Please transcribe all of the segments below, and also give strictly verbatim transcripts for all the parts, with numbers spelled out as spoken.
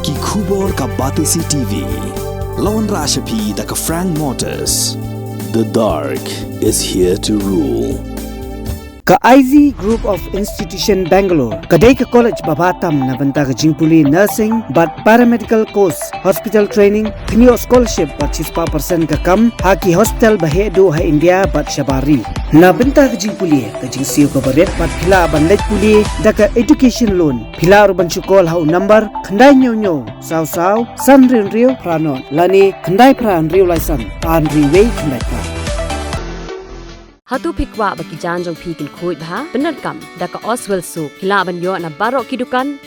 Ki khubor ka Batesi T V. La wanrah sha phi da ka Frank Motors. The dark is here to rule. Ka I Z Group of Institution Bangalore ka dei ka college ba bha tam na bynta ka jingpule nursing bad paramedical course, hospital training, kynjoh scholarship bad shispah percent ka kam ha ki hospital ba heh duh ha India bad shabar ri. Na bynta ka jingpule ka jingsiew kaba rit bad phi lah ban leit pule da ka education loan. Phi lah ruh ban shu call ha u number khyndai hynñiew hynñiew saw saw san hynriew hynriew phra nod lane khyndai phra hynriew lai san ar hynriew wei khyndai phra. Hato phi kwah ba ki jaiñ jong phi kin khuid bha? Pyndonkam da ka Oswell Soap. Phi lah ban ïoh na baroh ki dukan.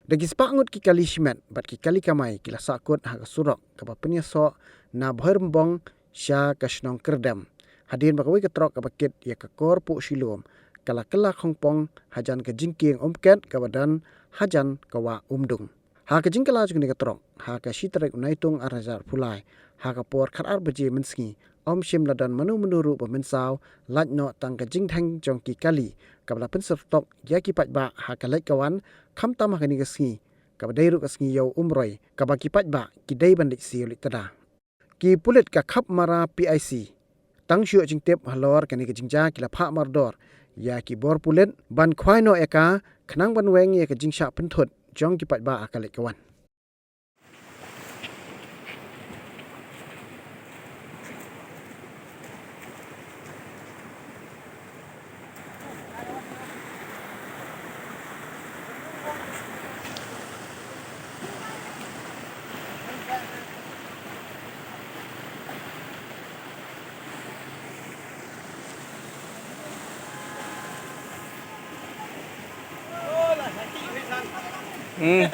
Da ki spah ngut ki kali shimet bad ki kali kamai ki la sahkut ha ka surok kaba pynïasoh na Bhoirymbong sha ka shnong Kyrdem, hadien ba kawei ka trok kaba kit ïa ka kor puh shilum ka la kylla khongpong hajan ka jingkieng umket kaba don hajan ka wah Umdung. Ha ka jingkylla jong kane ka trok ha ka shi tarik u Naitung ar hajar arphew lai ha ka por khatar baje mynsngi, ym shym la don mano mano ruh ba mynsaw, lait noh tang ka jingdheng jong ki kali kaba la pynsyrtok ïa ki paidbah ha ka leit ka wan, khamtam ha kane ka sngi kaba dei ruh ka sngi ïew umroi kaba ki paidbah ki dei ban leit siew leit tda. Ki pulit ka Khapmara P I C tang shu ïoh jingtip halor kane ka jingjia ki la phah mardor ïa ki bor pulit ban khwai noh ïa ka khnang ban weng ïa ka jingshah pynthut jong ki paidbah ha ka leit ka wan. Hmm.